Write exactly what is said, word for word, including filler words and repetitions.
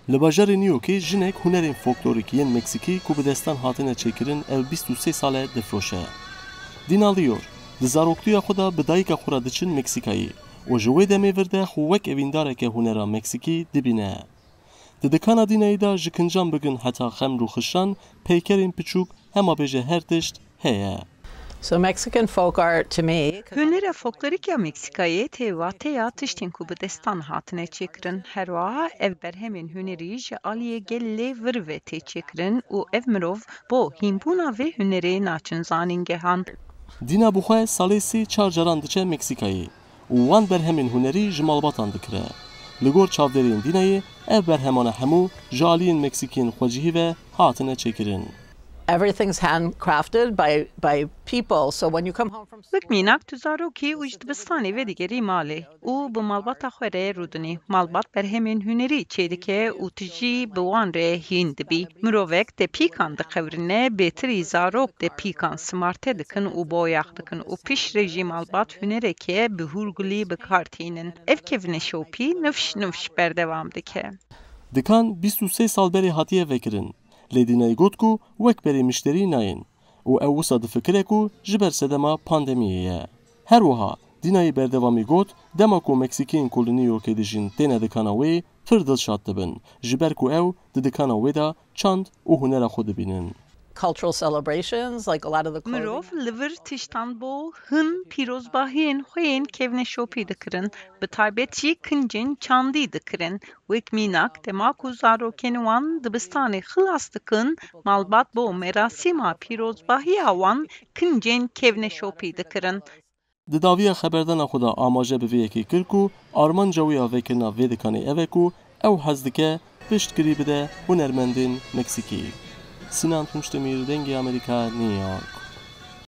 Li bajarê New Yorkê jinek hunerên folklorîk yên Meksîkî ku bi destan hatine çêkirin ev bîst û sê sal e difiroşe. Dina Lior, di zaroktiya xwe de bi dayika xwe re diçin Meksîkayê û ji wê demê vir de xwe wek evîndareke hunera Meksîkî dibîne. Di dikana Dînayê de ji kincan bigin heta xemr û xişan, peykerên piçûk, hema bêje her tişt heye. So Mexican folk art to me, Hunera folklorîk ya Meksîkayê tê wateya tiştên ku bi destan hatine çêkirin. Her wiha ev berhemên hunerî ji aliyê gelê vir ve tê çêkirin û ev mirov bo hînbûna vê hunerê naçin zanîngehan. Dîna bi xwe salê sê çar caran diçe Meksîkayê û wan berhemên hunerî ji malbatan dikire. Li gor çavdêrên Dînayê ev berhemane hemû ji aliyên Meksîkiyên xwecihî ve hatine çêkirin. Everything's handcrafted by by people. So when you come home from Wek mînak tu zarokî û ji dibistanê vedigerî malê û bi malbata xwe re rûdinî. Malbat berhemên hunerî çêdike û tu jî bi wan re hîn dibî. Mirovek depîkan diqewirine, bêtirî zarok depîkan simarte dikin û boyax dikin û piştre jî malbat hunereke bi hûrgulî bi kar tînin. Ev kevneşopî nifş nifş berdewam dike. Dikan bîst û sê sal berê hatiye vekirin. Lê Dînayê got ku wek berê mişterî nayên û ew wisa difikire ku ji ber sedema pandemiyê ye. Her wiha Dînayê berdewamî got, dema ku Meksîkiyên ku li New Yorkê dijîn têne dikana wê, pir dilşad dibin, ji ber ku ew di dikana wê de çand û hunera xwe dibînin. Cultural celebrations, like a lot of the clothing. Mirov li vir tiştan bo hin pîrozbahiyên xwe yên kevneşopî dikirin, bi taybet jî kincên çandî dikirin. Wek mînak, dema ku zarokên wan dibistanê xilas dikin, malbat bo merasîma pîrozbahiya wan kincên kevneşopî dikirin. Di dawiya xeberdana xwe de amaje bi vê yekê kir ku armanca wê ya vekirina vê dikanê ev e ku ew hez dike piştgirî bide hunermendên Meksîkî. Sinan Tunçdemîr, Dengê Amerîka, New York.